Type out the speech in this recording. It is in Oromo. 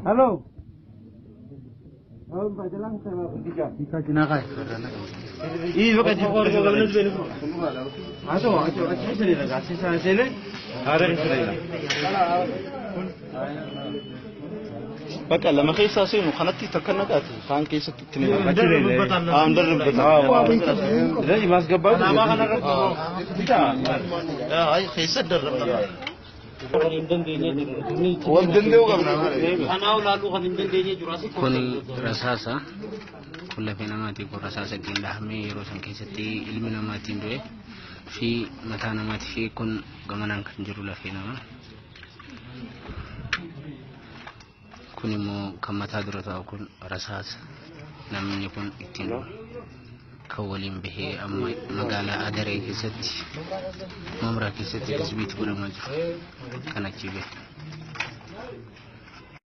Hello. Bakka lama keessaa seenu kanatti takka naqaati kaan keessatti itti naqaati. Keessa darrabna. Wal danda'uu qabna. Kun rasaasa. Kun lafee namaati. Kun rasaasa ittiin dhahamee yeroo san keessatti ilmi namaa ittiin du'e fi mataa namaatii fi kun gamanaan kan jiru lafee namaa. Kun immoo kan mataa dura taa'u kun rasaasa namni kun ittiin kan waliin bahee amma magaalaa Adaree keessatti Mamraa keessatti tasbiitti godhamaa jiru kan achi bahe.